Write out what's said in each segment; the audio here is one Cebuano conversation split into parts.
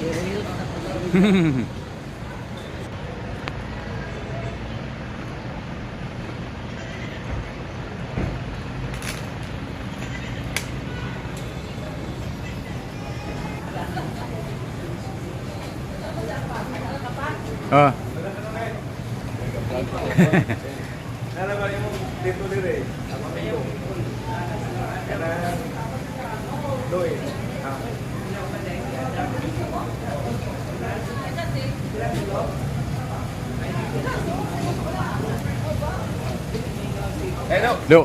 Real na pag. Oh. Nara ba yung dito dire? Kanang doy. Ah. Hello. Do.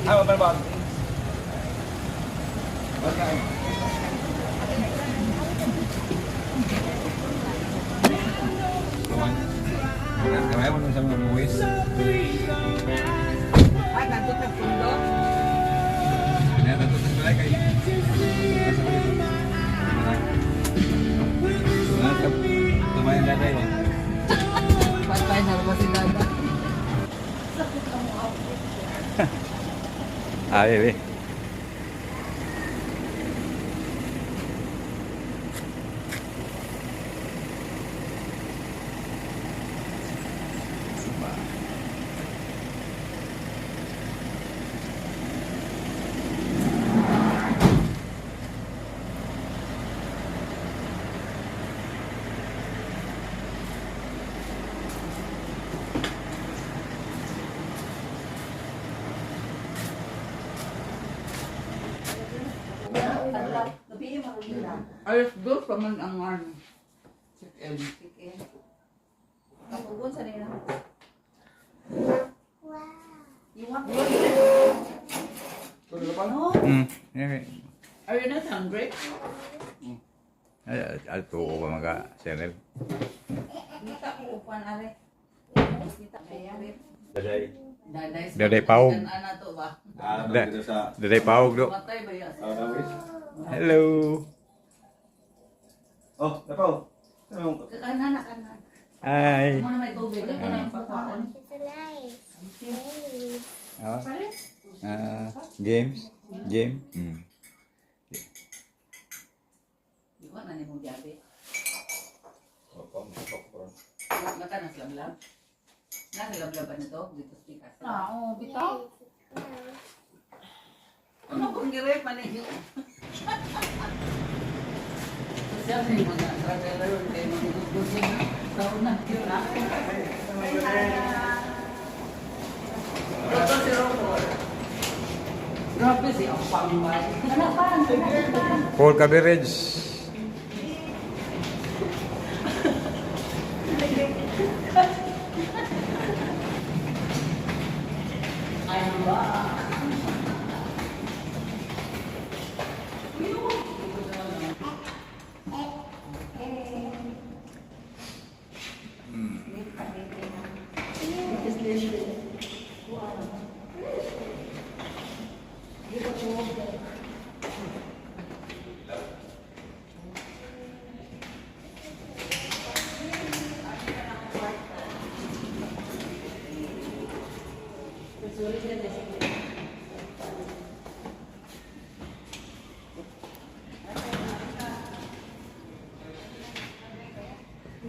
Ah, mabal. Okay. Kamay mo sa mga buwis. Ay, kanto tag pundo. Tumayan daday eh. Patay na ba si Dada? Ah, eh. Alas dos pa man ang ano. Check-in. Chicken. Kapugon sa nila. You want No. Okay. Are you not hungry? Ay, ay, tuko pa mga channel. Kita ko upan are. Kita ko upan. Daday. Daday. Daday paog. Ana to ba? Ah, dito sa Daday paog do. Matay ba yas? Dawis. Hello. Oh, dapaw. Ano? Kanan na kanan. Hi. Mo na may tubig. Ako na yung pagkaon. Ah. Ah, games? Game? Di ko na ni mong gabi. Opo, opo. Mata na silablab. Na silablab ba nito? Dito speaker. Ah, oh, bitaw. Ano kung girep man ninyo? Siya na yung mga traveler kay mga gusto na. Taon na. Yun na. Roto si Roto. Grabe si Opang ba? Ano pa? Full coverage. Ay ba?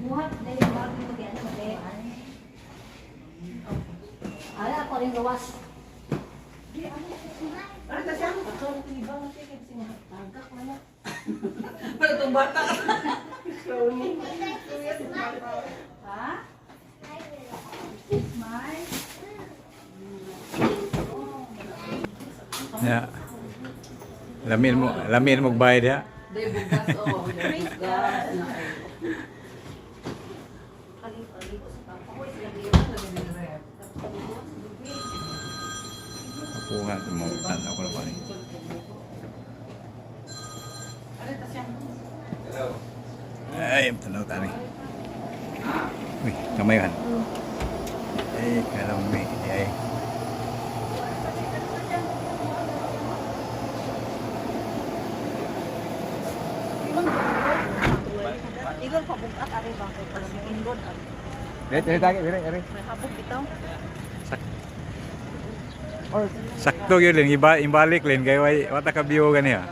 Muhat dahil bago mo ano mo. Ala ako rin gawas. Ano ta siya? Pero itong bata. Ha? Smile. Yeah. Lamin mo bayad ha. Day bugas oh. Day bugas. Na kayo. Ako nga, tanaw ko na pa rin. Ano ta siya? Hello. Ay, tanaw tani. Uy, kamayan. Ay, kalami. Ay. Igon pa bugat are ba kay pala mo ingon are. Dito, dito, dito, dito. May habog bitaw. Or Sakto gyud Lin, iba imbalik Lin kay way wata ka view gani ha.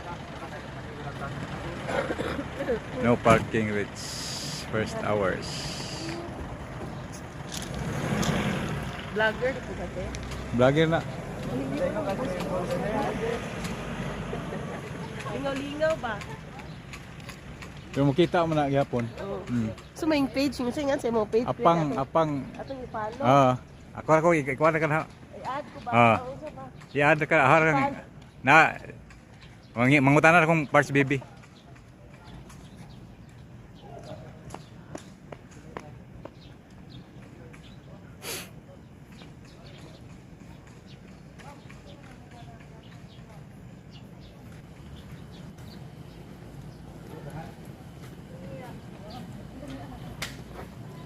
No parking rates first hours. Vlogger ko ba te? Vlogger na. Lingaw-lingaw ba? Pero makita mo na gyapon. So may page yung sa sa imong page. Apang apang Atong i-follow. ah ako ako ikuha na ka na. I-add ko ba? Ah. Oo, sa ba? I-add ka ahar ka na. Mangi mangutana na akong parts baby.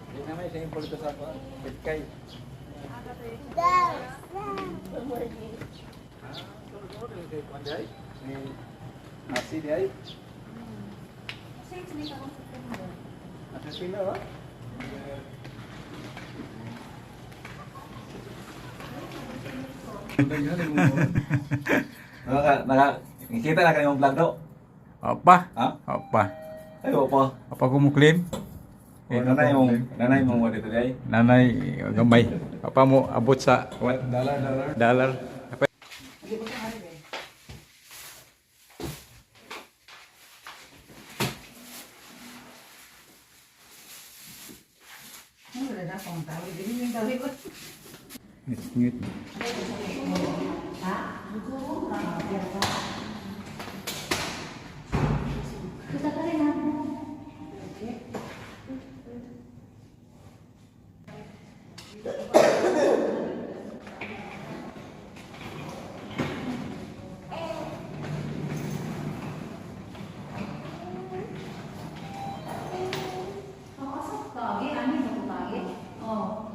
Hindi naman siya yung polito sa ako. Bitkay. Nasi di ay. Nasi na ba? Naka, naka, kita na kayong vlog daw. Apa? Ha? Apa? Ay, opo. Apa ko mo claim? Oh, nanay mong wala dito ay. Nanay gamay. Apa mo abot sa what? Dollar, dollar. Dollar. Apa? Wala na akong tawag. Dili yung tawag ko. Ngit. Tagi, ani ba ito tagi? Oh.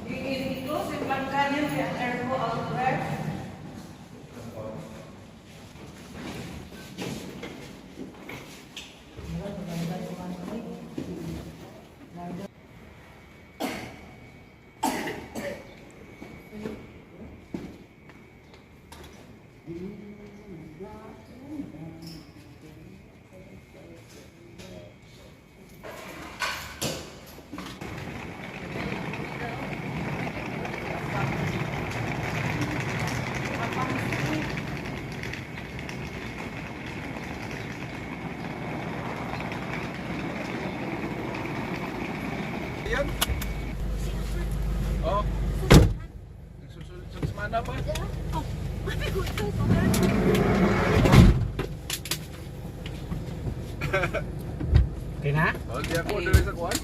I-close yung plangka niya si airco outwear. Yan. Oh. Susunod sa semana pa. Okay na? Oh, di ako diri sa kuan.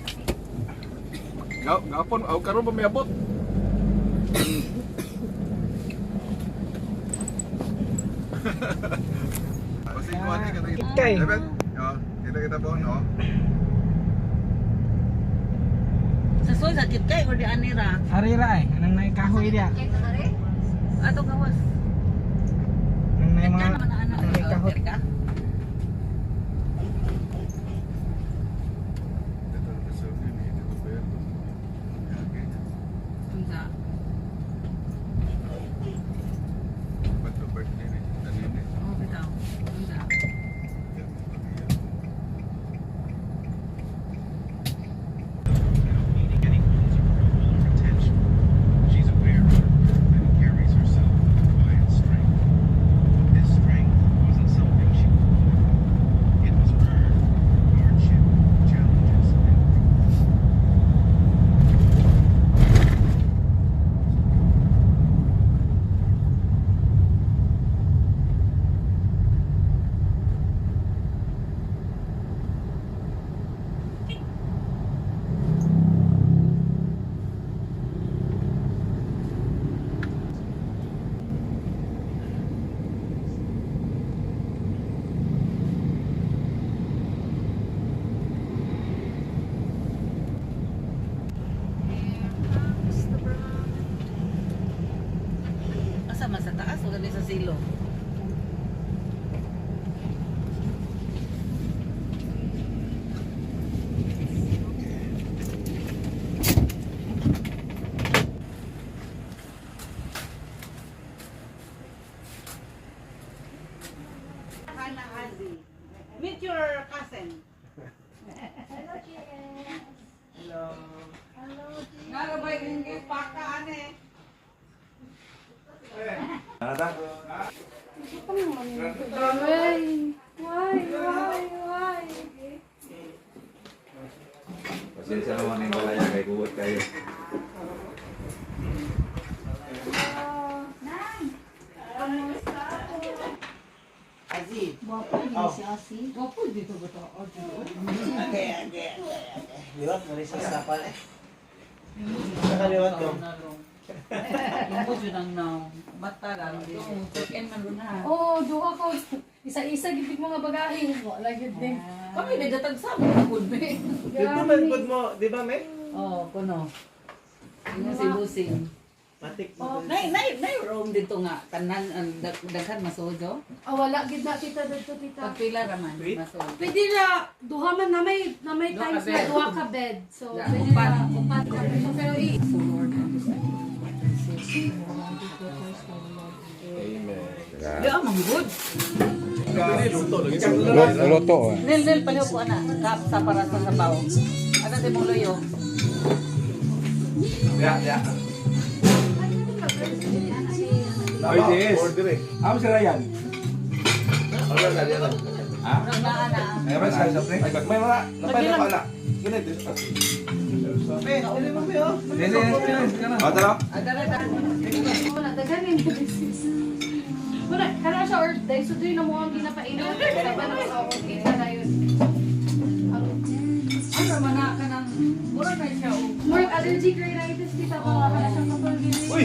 Nga ngapon aw karon pa miabot. Basta kuan ni katay. Kay. Dapat. Oh, kita kita bon, oh. Sa soy sa kitkay or di anira. Arira eh, anang nay kahoy dia. Ato gawas. Anang nay Mga mga naman na anak may kahoy. ka. Dito sa dito ba yan? Unsa? Ba't the birthday ni Tanine? Oh, bitaw. Unsa? Needing anyone's approval or attention. She's aware of her worth and carries herself with a quiet strength. This strength wasn't something she was born with. It was earned through hardship, challenges, and growth. Asa man sa taas o gani sa silo? Why? Why? Why? Why? Pasensya naman yung balaya kay kuwat kayo. Wapo din si Asi. Wapo dito ba to? Liwat mo rin sa sapal eh. Sa kaliwat ko. Yung yun ang now. Mata lang. Yung check-in man rin ha. Oh, duha ko. Isa-isa gid mga bagahe. Wala gid din. Kami nagdatag sa mga good me. Dito man good mo, di ba me? Oo, kuno. Yung si Busing. Matik mo. Nay, nay, nay room dito nga. Tanan, ang daghan masojo. Ah, wala gid na tita dito tita. Pagpila raman, Wait. masojo. Pwede na duha man na may Duha times ka na bed. duha ka bed. So Yeah, pwede upat. na upat ka bed. Pero i So Lord, ang Amen. Yeah, man good. Luto. Eh. Nil, nil, paliw ko ana. Kap sa para sa sabaw. Ano si mong luyo? Ya, ya. Oy, yes. Amo si Ryan. Ha? Na, na. Ay, ba sa pre? Ay, may mga napay na pala. Ganito. Me, dili mo me oh. Yes, yes, yes. Ah, tara. Adara, adara. Wala daghan yung disease. Wala kana siya or dahil so doon na mo ang ginapainom. Sa ba na sa akong kita na yun. Ano man na ka ng mura kay siya og More allergic rhinitis tita ko kana siyang kapag gini. Uy!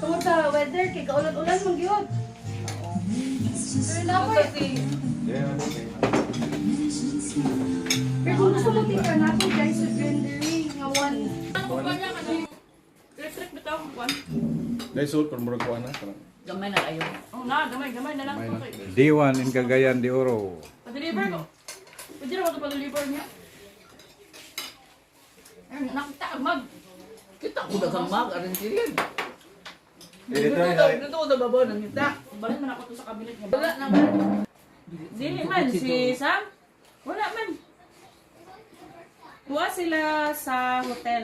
Tungod sa weather kay kaulan-ulan man gyud. Pero na ko kasi Pero kung gusto mo tita nato guys sa rendering nga one. Electric bitaw kuan. Dahil sul, pero murag kuha na. Parang gamay na kayo. Oh na, gamay gamay na lang. Gamay na. Okay. D1 in Cagayan de Oro. Pa-deliver ko. Pwede na ko pa-deliver niya. Ay, nakita ang mag. Kita ko daghang mag aron silid. Dito Dito dito ko sa babaw nangita. Balik man ako to sa cabinet nga. Wala naman. Dili man si Sam. Wala man. Kuha sila sa hotel.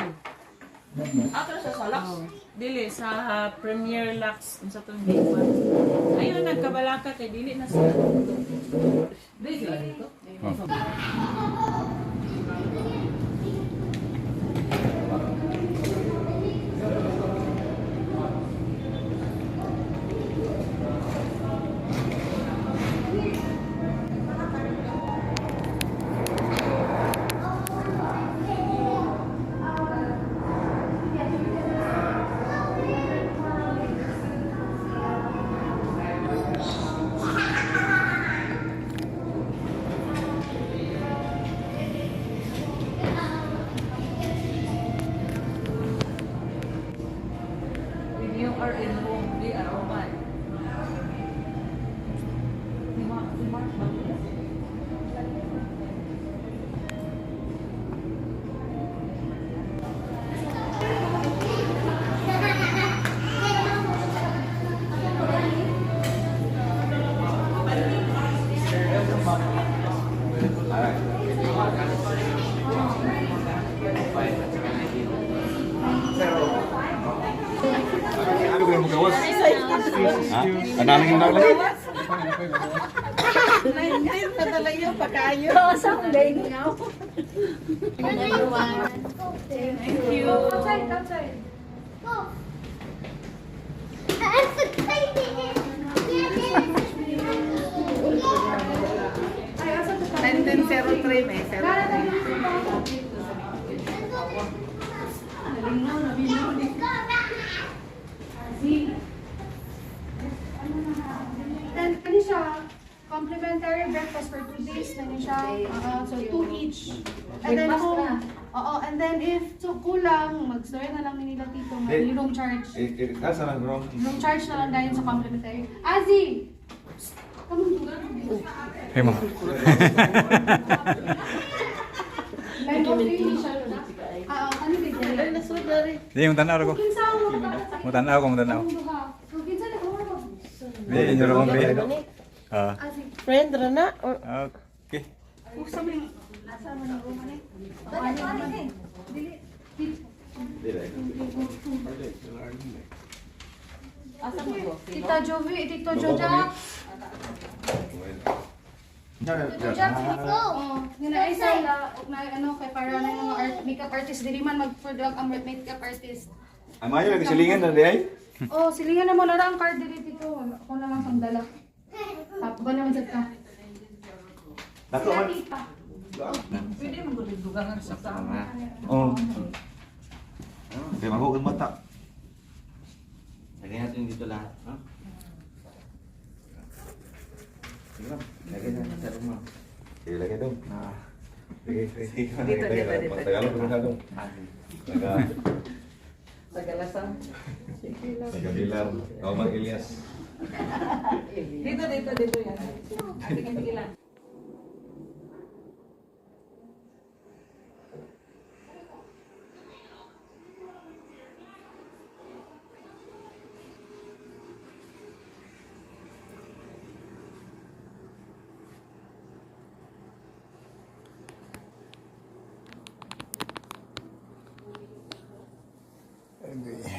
Ato sa Lux. Dili sa Premier Lux unsa tong giwan. Ayun nagkabalaka kay dili na sila dito. Di sila dito. When you are in Rome, be a Roman. Si Mark ba? Ano ko yung magawas? Ha? Kanalang yung nalagay? Thank you. Outside, outside. Ay, asa to? 1903 me. Kara tayo. And ano siya, complimentary breakfast for 2 days na niya siya. So two each. And then Breakfast kung, na. oo, and then if so, kulang, mag-story na lang ni nila tito, may Eh, room charge. Eh, asa lang wrong. Room charge na lang dahil sa complimentary. Azzy! Psst, come on. Hey, mo. 9:03 siya. Ah, ano ba? Di yung tanaw ko. Kinsa ang mga bata? Mo tanaw ko, mo tanaw. Ang duha. So, kinsa na ko? Di inyo ro bi. Ah. Azzy. Friend ra na or Okay. Asa mo to? Tita Jovi, Tito Jojax. Tito Jojax, oh, nga na ay sala, ug na ano kay para na yung mga art, makeup artist dili man mag for drug ang makeup artist. Amayo lagi silingan na di ay. Oh, silingan na mo na ang card dili dito. Ako na lang sang dala. Tapos ba naman sad ka? Dako Sila man. tita. Pwede mo gud dugangan sa sama. Oh. Kay mago ang mata. Lagyan natin dito lahat. Ha? Sige ma'am, lagyan natin sa room ma'am. Sige lagi dong. Sige, sige. Dito, dito, dito. Tagalog ko dong. Taga Tagalasan. Taga Bilar. Omar Elias. Dito, dito, dito yan. Sige, sige lang. Okay.